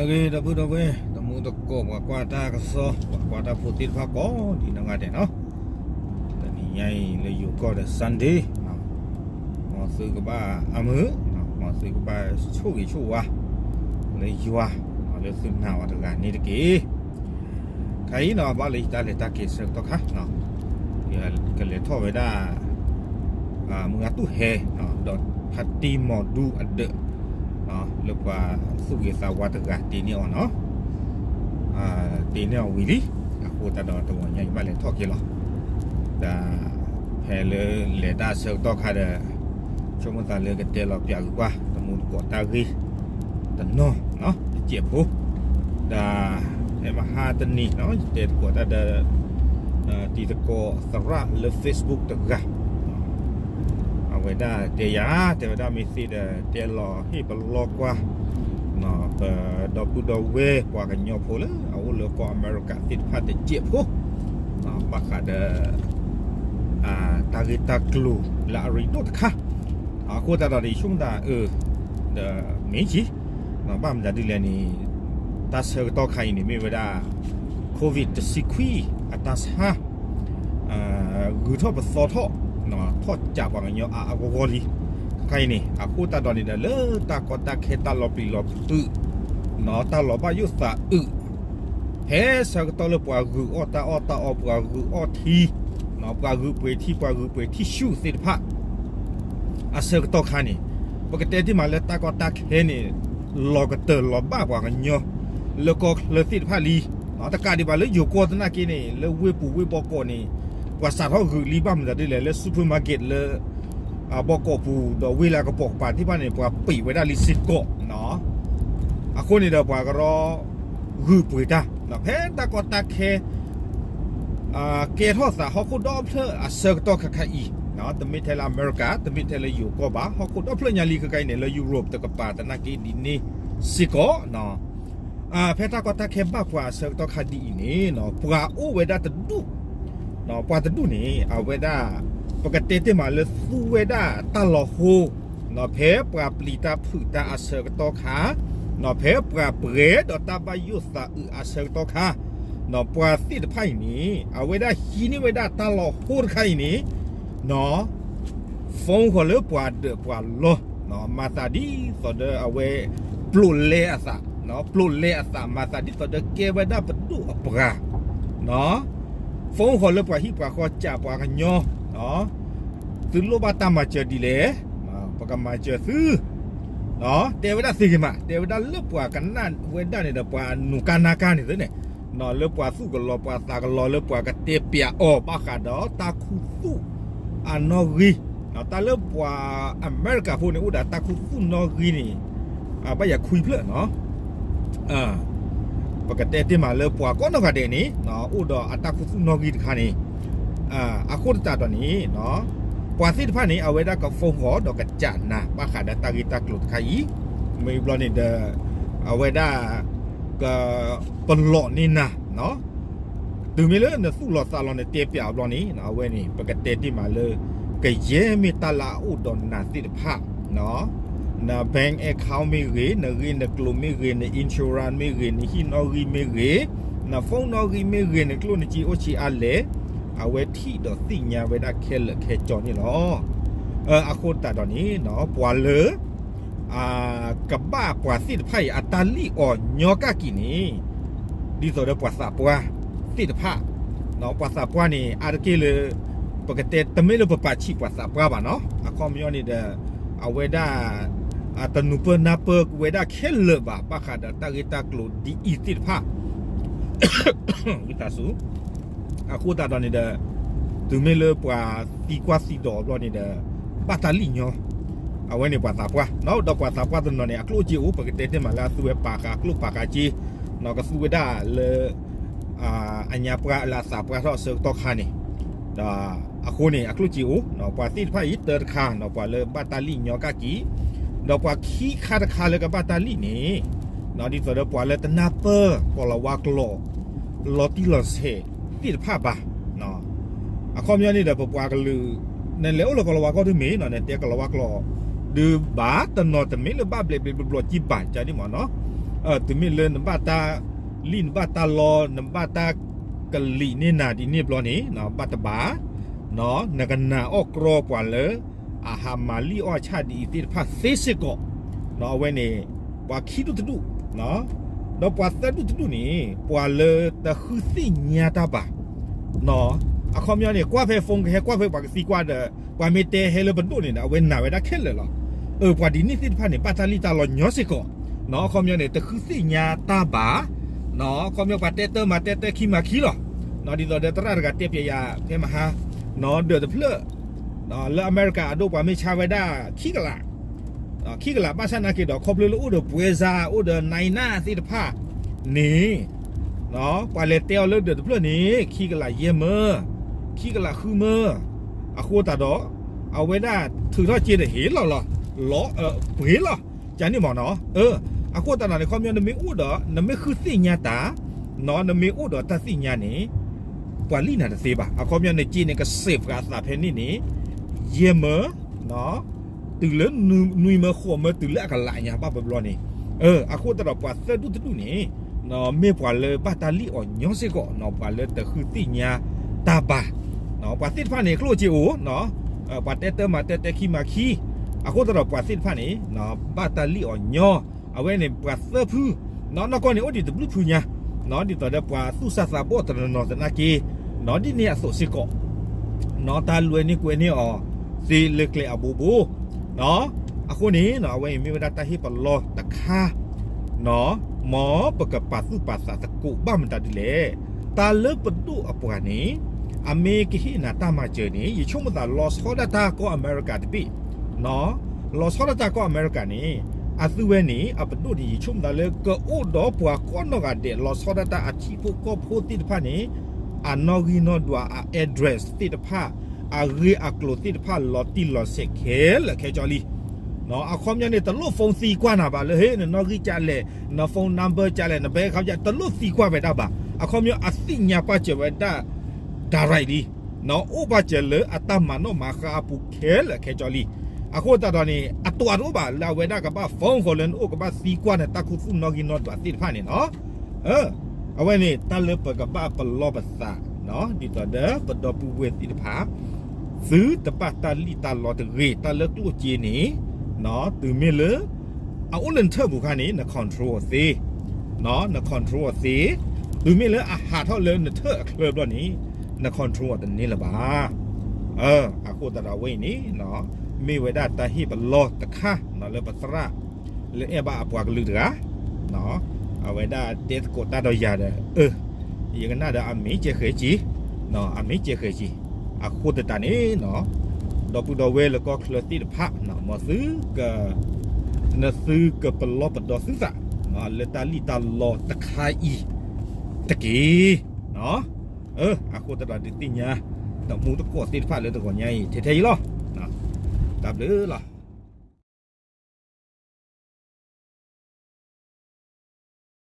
ဂ့ၤ ဒီပုၢ်ဒီဝဲၢ် တံၤသကိး ပှၤကွၢ်တၢ်ကစီၣ် ပှၤကွၢ်တၢ်ဖိသ့ၣ်တဖၣ်ကိးဒံးနီၢ်ဂၤဒဲးနီၤ, တနံၤညါအံၤလၢယိၤကီၢ်ဒီး Sunday နီၤ, မ်သုကဘၣ်အမုာ်, မ်သုကဘၣ်ဆိၣ်ဂ့ၤဆိၣ်ဝါ လၢယွၤ လၢသုနာ်အီၤတဂၤန့ၣ်တက့ၢ်. ခါအံၤနီၤ ဘၣ်လၢယတၢ်လဲၤတၢ်က့ၤအဆၢကတီၢ်ခါနီၤ, ကလဲၤထီၣ်ဝဲဒၣ် မုၢ်ဂၤတူၢ်ဟဲ ဒီးဖါတံၢ်မီၢ်ဒူအဒၢး လၢပှၤသူၣ်ဂ့ၤသးဝါတဂၤတ့န့ၢ်အီၤနီၤ, တ့န့ၢ်အီၤဝံၤလံ, အဃိသတးဒီးတဂီၤညါအံၤဘၣ်လဲၤထီၣ်က့ၤလီၤ. ဒီးဖဲလၢလဲၤတၢ်အဆၢကတီၢ်ခါဒီး ဆိကမိၣ်သးလၢကတဲလီၤပၠးဂ့ၤကွၢ် တံၤသကိးတၢ်ဂ့ၢ် တနီၤ တစဲးဖိ, ဒီးဖဲမဟါတနံၤနီၤ ယတဲသကိးတၢ်ဒီး တံၤသကိးသရၣ်လၢ Facebook တဂၤ အဝဲဒၣ်တဲယၤ တဲဝဲဒၣ်မ့ၢ်သ့ဒီး တဲလီၤဟ့ၣ်ပလီၢ်ကွၢ် ပဒီပုၢ်ဒီဝဲၢ်ပှၤကညီဖိလၢအအိၣ်လၢကီၢ်အမဲရကၤသ့ၣ်တဖၣ်တစဲးဖိ ဘၣ်ဃးဒီး တၢ်ဂ့ၢ်တၢ်ကျိၤလၢအရ့ဒိၣ်တခါ, အဃိသတးဒီး ယဆိကမိၣ်သးအၢ ဒီးမ့ၢ်က့ၤ ဘၣ်မတၤဒ်လဲၣ်န့ၣ် တၢ်ဆၢကတီၢ်ခါအံၤန့ၣ် မ့ၢ်ဝဲဒၣ် COVID တဆံခွံ အတၢ်ဆါ ဂုၤထီၣ်ပသီထီၣ် ထီၣ်ကးပှၤကညီအါအါဂီၢ်ဂီၢ်လံ. ခဲခါအံၤန့ၣ် အဃိသတးဒီးန့ၣ်ဒီး လၢတၢ်ကီတၢ်ခဲတၢ်လီၤပျံၤလီၤဖုး တၢ်လီၤဘၣ်ယိၣ်သးအုး ဖဲဆၢကတီၢ်လၢပှၤဂုၤအီၣ်တၢ်အီၣ်တၢ်အီ ပှၤဂုၤအီၣ်ထံ ပှၤဂုၤပှ့ၤထံ ပှၤဂုၤပှ့ၤထံၣ်ရှူၣ်သ့ၣ်တဖၣ် အဆၢကတီၢ်ခါန့ၣ် ပကတဲတ့ၢ်မးလၢတၢ်ကီတၢ်ခဲန့ၣ် လီၤကတၢၢ်လီၤဘၣ်ပှၤကညီ လၢကီၢ်ချၢသ့ၣ်တဖၣ်လံ. တကးဒံးဘၣ်လၢယိၤကီၢ်သနာ်က့န့ၣ် လၢဝ့ၢ်ပူၤဝ့ၢ်ဘီကီးန့ၣ် ပှၤစးထီၣ်ဂုၤလံဘၣ်မတၤဒ်လဲၣ် လၢ supermarket လၢ ဘီကီးပူၤ ဒီးဝ့ၢ်လၢကပိာ်ကပၤသ့ၣ်တဖၣ်န့ၣ် ပှၤပံးဝဲဒၣ်လံစ့ၢ်ကီး အဃိန့ၣ်ဒီးပှၤကရီ ဂုၤပှ့ၤတၢ် ဖဲတၢ်ကီတၢ်ခဲ ကဲထီၣ်သးဟီၣ်ခိၣ်ဒီဖျၢၣ်အဆၢကတီၢ်ခါခါအံၤ တမ့ၢ်ထဲလၢအမဲရကၤ တမ့ၢ်ထဲလၢယိၤကီၢ်ဘၣ် ဟီၣ်ခိၣ်ဒီဖျၢၣ်ညါလံခဲခါအံၤန့ၣ် လၢ Europe တကပၤသနာ်က့ဒ်န့ၣ်စ့ၢ်ကီး ဖဲတၢ်ကီတၢ်ခဲဘၣ်ပှၤအဆၢကတီၢ်ခါဒ်အံၤန့ၣ် ပှၤအိၣ်ဝဲဒၣ်တဒူၣ် ပှၤတဒူၣ်န့ၣ် အဝဲဒၣ် ပကတဲတ့ၢ်မးလၢသူဝဲဒၣ်တၢ်လီၤဟိ ဖဲပှၤပျံၤတၢ်ဖုးတၢ်အဆၢကတီၢ်ခါ ဖဲပှၤပှဲၤဒီးတၢ်ဘၣ်ယိၣ်သးအုးအဆၢကတီၢ်ခါ ပှၤသ့ၣ်တဖၣ်အံၤန့ၣ် အဝဲဒၣ်ဟံးန့ၢ်ဝဲဒၣ်တၢ်လီၤဟိတခါအံၤန့ၣ် phone ဃီၤလၢပှၤဒၢးပှၤလီၢ် မၤသးဒ်သိးဒီးအဝဲ ပျိာ်လဲအသး ပျိာ်လဲအသး မၤသးဒ်သိးဒီးကဲဝဲဒၣ်ပဒိၣ်အပှၤ phone ဃီၤလၢပှၤဟံၣ်ပှၤဃီ ကးပှၤကညီ သုလိၣ်ဘၣ်တၢ်မၤစၢၤဒ်လဲၣ် ပကမၤစၢၤသု တဲဝဲဒၣ်သ့ဂ့ၤမး တဲဝဲဒၣ်လၢပှၤကနၣ်ဝဲဒၣ်န့ၣ်ဒီး ပှၤနူၤကါနါကါန့ၣ်သ့န့ၣ် လၢပှၤသူၣ်ကလီၤပှၤသးကလီၤလၢပှၤကတဲပျးအီၤ ဘၣ်ဃးဒီးတၢ်ခူသူၣ်အနီၣ်ဂံၢ် တၢ်လၢပှၤအမဲရကၤဖိန့ၣ် အိၣ်ဒီးတၢ်ခူသူၣ်နီၣ်ဂံၢ်န့ၣ် ဘၣ်ယၤခွံဖျၢၣ်နီၤ ပကတဲတ့ၢ်မးလၢပှၤကိးနီၢ်ဂၤဒဲးန့ၣ် အိၣ်ဒီးအတၢ်ခူသူၣ်နီၣ်ဂံၢ်တခါန့ၣ် အဃိသတးဒီးန့ၣ် ပှၤသ့ၣ်တဖၣ်န့ၣ် အဝဲဒၣ်က phone ဃီၤဒီးကစးနၤ ဘၣ်ဃးဒီးတၢ်ဂ့ၢ်တၢ်ကျိၤတခါအံၤ မ့ၢ်ဘျီန့ၣ်ဒီး အဝဲဒၣ် က ပလီၢ်န့ၢ်နၤ တုၤမ့ၢ်လၢနသူၣ်လီၤသးလီၤနတဲပျးအဘျီန့ၣ် အဝဲန့ၣ် ပကတဲတ့ၢ်မးလၢ ကယဲၢ်မ့ၢ်တၢ်လၢအအိၣ်ဒီးနၤသ့ၣ်တဖၣ် န bank account မ့ၢ်ဂ့ၤ, နဂ့ၢ်နကျိၤမ့ၢ်ဂ့ၤ, န insurance မ့ၢ်ဂ့ၤ, နဟံၣ်နီၣ်ဂံၢ်မ့ၢ်ဂ့ၤ, န phone နီၣ်ဂံၢ်မ့ၢ်ဂ့ၤ, နကျိၣ်နစ့အိၣ်ဆံးအါလဲၣ်, အဝဲထံၣ်ဒီးသ့ၣ်ညါဝဲဒၣ်ခဲလၢာ်ခဲဆ့န့ၣ်လီၤ. အဃိသတးဒီးန့ၣ် ပှၤလၢ ကဘၣ်ပှၤသ့ၣ်တဖၣ်အံၤအတၢ်လံၣ်အီၤညီကၣ်က့ၤန့ၣ် ဒ်သိးဒီးပှၤသးပှၢ်သ့ၣ်တဖၣ် ပှၤသးပှၢ်န့ၣ် အါတက့ၢ်လၢ ပကတဲတမ့ၢ်လၢပပာ်ဆံးပှၤသးပှၢ်ဘၣ်နီၤ အခီပညီန့ၣ်ဒီး အဝဲဒၣ် တနူၤပၢၢ်နၢ်ပၢၢ်ဝဲဒၣ်ခဲလၢာ်ဘၣ် ဘၣ်ဃးဒီးတၢ်ဂ့ၢ်တၢ်ကျိၤဒ်အံၤသ့ၣ်တဖၣ် ဝံသးစူၤ အဃိသတးဒီးန့ၣ်ဒီး တုၤမ့ၢ်လၢပှၤသံကွၢ်သံဒိးအဘျီန့ၣ်ဒီး ဘၣ်တၢ်လံၣ်ညီ အဝဲန့ၣ်ပှၤသးပှၢ် ဒီးပှၤသးပှၢ်တနီၤန့ၣ် အကျိၣ်အစ့အိၣ် ပကတဲတ့ၢ်မးလၢအသူဝဲပာ်ဃာ်အကျိၣ်ပာ်ဃာ်စ့ ကသူဝဲဒၣ်လၢ အညါပှၢ်လၢအသးပှၢ်ထီၣ်အဆၢကတီၢ်ခါန့ၣ် ဒီးအဃိန့ၣ် အကျိၣ်စ့အိၣ် ပှၤသ့ၣ်တဖၣ်အံၤတၢတခါ ပှၤလၢဘၣ်တၢ်လံၣ်ညီကၣ်က့ၤ ဒီးပှၤခံခါတခါလၢကဘၣ်တၢ်လံၣ်န့ၣ် ဒ်သိးဒီးပှၤလၢတနၢ်ပၢၢ်ကီၤလၤဝါကျိာ် လီၤတံၢ်လီၤဆဲးသ့ၣ်တဖၣ်ဘၣ် အခီပညီန့ၣ်ဒီး ပပှၤကလုာ် နလဲၤအိၣ်လၢကီၤလၤဝါကျိာ်ဒုမ့ၢ်နီၤ နတဲကီၤလၤဝါကျိာ် ဒုဘၣ်တနီၤတမ့ၢ်လၢဘၣ်ဘျဲးဘျဲးဘျီဘျီကံဘၣ်ကန့ၣ်မ့ၢ်နီၤ တုၤမ့ၢ်လၢနဘၣ်တၢ်လံၣ် နဘၣ်တၢ်လီ နဘၣ်တၢ်ကလံာ်န့ၢ်နၤဒ်န့ၣ်ဘျီန့ၣ် ဘၣ်တဘၣ်, နကနၣ်အီၣ်ကြီပှၤလၢ အဟးမၤလံၣ်အီၣ်ဆၣ်ဒ်အံၤသ့ၣ်တဖၣ်သ့စ့ၢ်ကီး, အဝဲန့ၣ် ပှၤခံဒူၣ်တဒူၣ်, ဒီးပှၤသၢဒူၣ်တဒူၣ်န့ၣ် ပှၤလၢတဃုသ့ၣ်ညါတၢ်ဘၣ်, အခီပညီန့ၣ် ကွၢ်ဖဲ phone ကဟဲကွၢ်ဖဲပှၤကသံကွၢ်ဒီး ပှၤမ့ၢ်တဲဟဲလၢပဒိၣ်န့ၣ်ဒီး အဝဲနာ်ဝဲဒၣ်ခဲလၢာ်လီၤ. အၢ ပှၤဒ်န့ၣ်သ့ၣ်တဖၣ်န့ၣ် ဘၣ်တၢ်လံၣ်တၢ်လီညီစ့ၢ်ကီး, အခီပညီန့ၣ် တဃုသ့ၣ်ညါတၢ်ဘၣ်, အခီပညီပှၤတဲတၢ်မၤတဲတၢ် ခံမၤခံလီၤ. ဒ်သိးဒီးသရၣ်တဂၤတဲပျဲယၤဖဲမဟါ, ဒၢးတဖျၢၣ် လၢအမဲရကၤအဒိၣ်ပှၤမ့ၢ်ဆါဝဲဒၣ်ခံကလး, ခံကလးဘၣ်ဆၣ်နာ်က့ဒီး ခီဖျိလၢအိၣ်ဒီးပှဲၤစါ အိၣ်ဒီးနံနၢ်သ့ၣ်တဖၣ်န့ၣ် ပှၤလဲၤတဲအီၤလၢဒၢးတဖျၢၣ်န့ၣ် ခံကလးယဲၢ်မၢ, ခံကလးဃုမၢ, အဃိသတးဒီး အဝဲဒၣ်ထုးထီၣ်စ့ဒီးဟ့ၣ်လီၤလီၤ, လီၤပှ့ၤလီၤ, ကန့ၣ်မ့ၢ်နီၤ, အဃိသတးဒီးန့ၣ် ခီပညီနမ့ၢ်အိၣ်ဒီး နမ့ၢ်ဃုသ့ၣ်ညါတၢ်, နမ့ၢ်အိၣ်ဒီးတၢ်သ့ၣ်ညါန့ၣ် ပှၤလံၣ်နၤတသ့ဘၣ်. အခီပညီနက့န့ၣ် ကစဲးပှၤအသးဖဲန့ၣ်န့ၣ် ယဲၢ်မၢ တုၤလၢနွံမၢဃိးမၢ တုၤလၢအကလးညါဘၣ်ဘျီန့ၣ်, အဃိသတးဒီးပှၤသၢဒူၣ်တဒူၣ်န့ၣ် မ့ၢ်ပှၤလၢဘၣ်တၢ်လံၣ်အီၤညီစ့ၢ်ကီး, ပှၤလၢတဃုသ့ၣ်ညါတၢ်ဘၣ်, ပှၤသ့ၣ်တဖၣ်န့ၣ် ကျိၣ်စ့အိၣ်, ပှၤတဲတၢ်မၤတဲတၢ် ခံမၤခံ, အဃိသတးဒီးပှၤသ့ၣ်တဖၣ်န့ၣ် ဘၣ်တၢ်လံၣ်အီၤညီ, အဝဲန့ၣ် ပှၤသၢဖု, နီၢ်ကီၢ်န့ၣ်အိၣ်ဒံးတဘျုးဖုညါ, ဒ်သိးဒီးပှၤသူၣ်စၢ်သးဘီၣ်တနီၤနီၤသနာ်က့, ဒ်န့ၣ်အသိးစ့ၢ်ကီး တၢ်လွဲန့ၢ်ကွဲန့ၢ်အီၤသ့လၢကျဲအဘိဘိ, အဃိန့ၣ် အဝဲအံၤမ့ၢ်ဝဲဒၣ်တၢ်ဟ့ၣ်ပလီၢ်တခါ, မ်ပကပာ်သူၣ်ပာ်သးသကိးဘၣ်မတၤဒ်လဲၣ်. တၢ်လၢပဒိၣ်အပှၤန့ၣ် အမ့ၢ်ကဟ့ၣ်နၤတၢ်မၤစၢၤန့ၣ် ယဆိကမိၣ်သးလီၤဆီဒၣ်တၢ်ကီၢ်အမဲရကၤတဘ့ၣ်, လီၤဆီဒၣ်တၢ်ကီၢ်အမဲရကၤန့ၣ် အသုဝဲန့ၣ် အပဒိၣ်န့ၣ် ယဆိကမိၣ်သးလၢကအိၣ်ဒီးပှၤကိးနီၢ်ဂၤဒဲး လီၤဆီဒၣ်တၢ်အထံဖိကီၢ်ဖိသ့ၣ်တဖၣ်န့ၣ် အနီၣ်ဂံၢ်နီၣ်ဒွး အ address သ့ၣ်တဖၣ် အဂ့ၢ်အကျိၤသ့ၣ်တဖၣ် လီၤတံၢ်လီၤဆဲးခဲလၢာ်ခဲဆ့လံ. အခီပညီန့ၣ် တလိၣ် phone သံကွၢ်နၤဘၣ်လၢ ဟ့ၣ် နနီၣ်ဂံၢ်ကလဲၣ်, န phone number ကလဲၣ်, နဘဲခါ တလိၣ်သံကွၢ်ဝဲဒၣ်ဘၣ်. အခီပညီအသ့ၣ်ညါပာ်စၢၤဝဲဒၣ် direct လံ. အိၣ်ပာ်စၢၤလၢအတၢ်မၤနီၣ်မၤဃါအပူၤခဲလၢာ်ခဲဆ့လံ. အဃိသတးဒီးန့ၣ် အတီၢ်တအိၣ်ဘၣ်လၢအဝဲဒၣ်ကဘၣ် phone ဃီၤလၢနအိၣ် ကဘၣ်သံကွၢ်နတၢ်ခူသူၣ်နီၣ်ဂံၢ်နီၣ်ဒွးသ့ၣ်တဖၣ်န့ၣ်လီၤ. အဝဲန့ၣ် တၢ်လၢပကဘၣ်ပလီၢ်ပသး ဒ်သိးဒီးပဒီပုၢ်ဝဲၢ်သ့ၣ်တဖၣ် သုတဘၣ်တၢ်လံၣ်တၢ်လီတဂ့ၤ, တၢ်လၢကျိၣ်စ့န့ၣ် တုၤမ့ၢ်လၢ အအိၣ်လၢနထၢၣ်ပူၤခါန့ၣ် န control အီၤသ့, န control အီၤသ့, တုၤမ့ၢ်လၢအဟးထီၣ်လၢနထၢၣ်အချၢဘျီန့ၣ် န control အီၤတန့ၢ်လၢၤဘၣ်. အဃိသတးဒီးအဝဲအံၤန့ၣ် မ့ၢ်ဝဲဒၣ်တၢ်ဟ့ၣ်ပလီၢ်တခါ လၢပသရၣ် လၢအဲၣ်ဘၣ်အပှၤကလုာ်တဂၤ အဝဲဒၣ်တဲသကိးတၢ်ဒီးယၤဒီး အၢ ယကနၣ်ဒီးအမ့ၢ်ကဲဃဲၤက့ၤ, အမ့ၢ်ကဲဃဲၤက့ၤ, အဃိသတးန့ၣ် ဒီပုၢ်ဒီဝဲၢ်လၢကီၢ်ချၢသ့ၣ်တဖၣ် မ်သုက နသုကပလီၢ်ပဒီသုသး လၢတၢ်လံၣ်တၢ်လီတခါအံၤတက့ၢ်. အဃိသတးဒီးဒုးသ့ၣ်ညါ တမူတကိးသ့ၣ်တဖၣ်လၢတဂီၤညါအံၤ ထဲထဲအံၤလီၤ. တၢ်ဘျုးလီၤ.